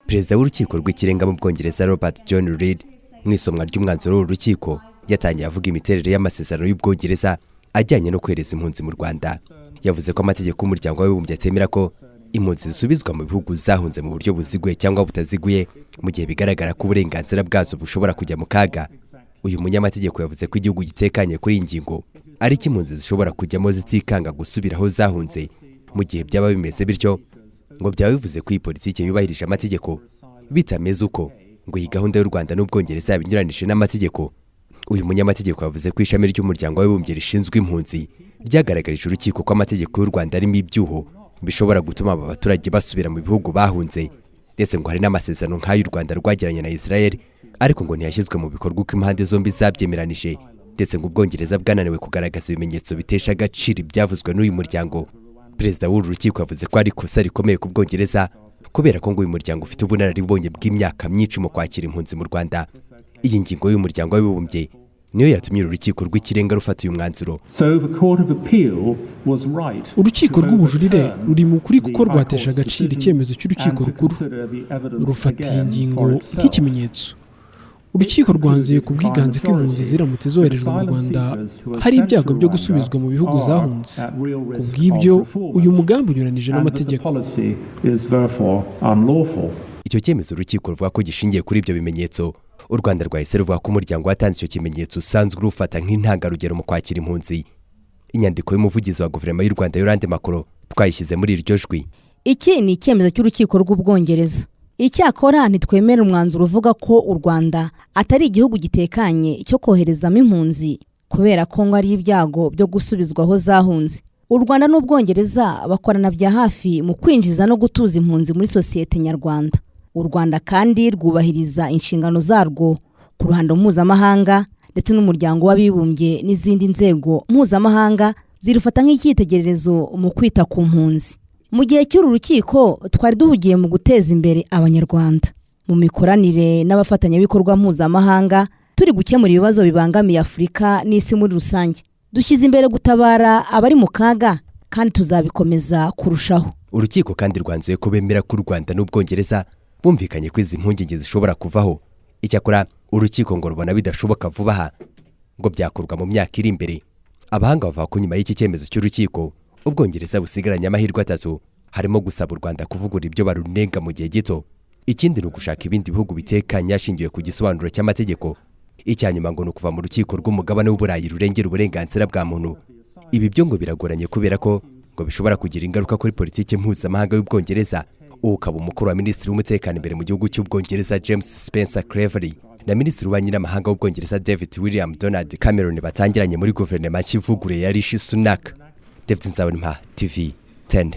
Perezida w'Urukiko rw'Ikirenga mu Bwongereza, Robert John Reid, mu isomwa ry'umwanzuro w'uru rukiko, yatangiye avuga imiterere y'amasezerano y'Ubwongereza ajyanye no kohereza impunzi mu Rwanda. Yavuze ko amategeko y'Umuryango w'Abibumbye atemera ko impunzi zisubizwa mu bihugu zahunze mu buryo buziguye cyangwa butaziguye, mu gihe bigaragara ko uburenganzira bwazo bushobora kujya mu kaga. Uyu munyamategeko yavuze ko igihugu gitekanye kuri iyi ngingo ari cyo impunzi zishobora kujyamo zitikanga gusubira aho zahunze. Mu gihe byaba bimeze bityo, ngo byaba bivuze ko iyi politiki yubahirije amategeko. Bitameze uko, ngo iyi gahunda y'u Rwanda n'Ubwongereza yabinyuranije n'amategeko. Uyu munyamategeko yavuze ko ishami ry'Umuryango w'Abibumbye rishinzwe impunzi ryagaragarije urukiko ko amategeko y'u Rwanda arimo ibyuho bishobora gutuma aba baturage basubira mu bihugu bahunze, ndetse ngo hari n'amasezerano nk'ay'u Rwanda rwagiranye na Israel, ariko ngo ntiyashyizwe mu bikorwa uko impande zombi zabyemeranije, ndetse ngo Ubwongereza bwananiwe kugaragaza ibimenyetso bitesha agaciro ibyavuzwe n'uyu muryango. Perezida w'uru rukiko yavuze ko ari ikosa rikomeye ku Bwongereza, kubera ko ngo uyu muryango ufite ubunararibonye bw'imyaka myinshi mu kwakira impunzi mu Rwanda. Iyi ngingo y'Umuryango w'Abibumbye niyo yatumye uru Rukiko rw'Ikirenga rufata uyu mwanzuro. Urukiko rw'Ubujurire ruri mu kuri kuko rwatesha agaciro icyemezo cy'Urukiko Rukuru, rufata iyi ngingo nk'ikimenyetso. Urukiko rwanzuye ku bwiganze ko impunzi ziramutse zoherejwe mu Rwanda hari ibyago byo gusubizwa mu bihugu zahunze. Ku bw'ibyo, uyu mugambi unyuranije n'amategeko. Icyo cyemezo urukiko ruvuga ko gishingiye kuri ibyo bimenyetso. U Rwanda rwahise ruvuga ko umuryango watanze icyo kimenyetso usanzwe urufata nk'intangarugero mu kwakira impunzi. Inyandiko y'umuvugizi wa Guverinoma y'u Rwanda, Yolande Makolo, twayishyize muri iryo jwi. Iki ni icyemezo cy'urukiko rw'Ubwongereza. Icyakora ntitwemera umwanzuro uvuga ko u Rwanda atari igihugu gitekanye cyo koherezamo impunzi, kubera ko ngo ari ibyago byo gusubizwa aho zahunze. U Rwanda n'Ubwongereza bakorana bya hafi mu kwinjiza no gutuza impunzi muri sosiyete nyarwanda. U Rwanda kandi rwubahiriza inshingano zarwo ku ruhando mpuzamahanga, ndetse n'Umuryango w'Abibumbye n'izindi nzego mpuzamahanga zirufata nk'icyitegererezo mu kwita ku mpunzi. Mu gihe cy'uru rukiko, twari duhugiye mu guteza imbere Abanyarwanda mu mikoranire n'abafatanyabikorwa mpuzamahanga, turi gukemura ibibazo bibangamiye Afurika n'isi muri rusange. Dushyize imbere gutabara abari mu kaga, kandi tuzabikomeza kurushaho. Urukiko kandi rwanzuye ko bemera ko u Rwanda n'Ubwongereza bumvikanye ko izi mpungenge zishobora kuvaho. Icyakora urukiko ngo rubona bidashoboka vuba aha, ngo byakorwa mu myaka iri imbere. Abahanga bavuga ko nyuma y'iki cyemezo cy'urukiko, Ubwongereza busigaranye amahirwe atatu, harimo gusaba u Rwanda kuvugura ibyo barunenga mu gihe gito. Ikindi ni ugushaka ibindi bihugu bitekanye hashingiwe ku gisobanuro cy'amategeko. Icya nyuma ngo ni ukuva mu Rukiko rw'Umugabane w'Uburayi rurengera uburenganzira bwa muntu. Ibi byo ngo biragoranye, kubera ko ngo bishobora kugira ingaruka kuri politiki mpuzamahanga y'Ubwongereza. Ubu ukaba umukuru wa minisitiri w'umutekano imbere mu gihugu cy'Ubwongereza, James Spencer Cleverly, na minisitiri w'ububanyi n'amahanga w'Ubwongereza, David William Donald Cameron, batangiranye muri guverinoma nshya ivuguruye ya Rishi Sunak. David Nzabonimpa, TV 10.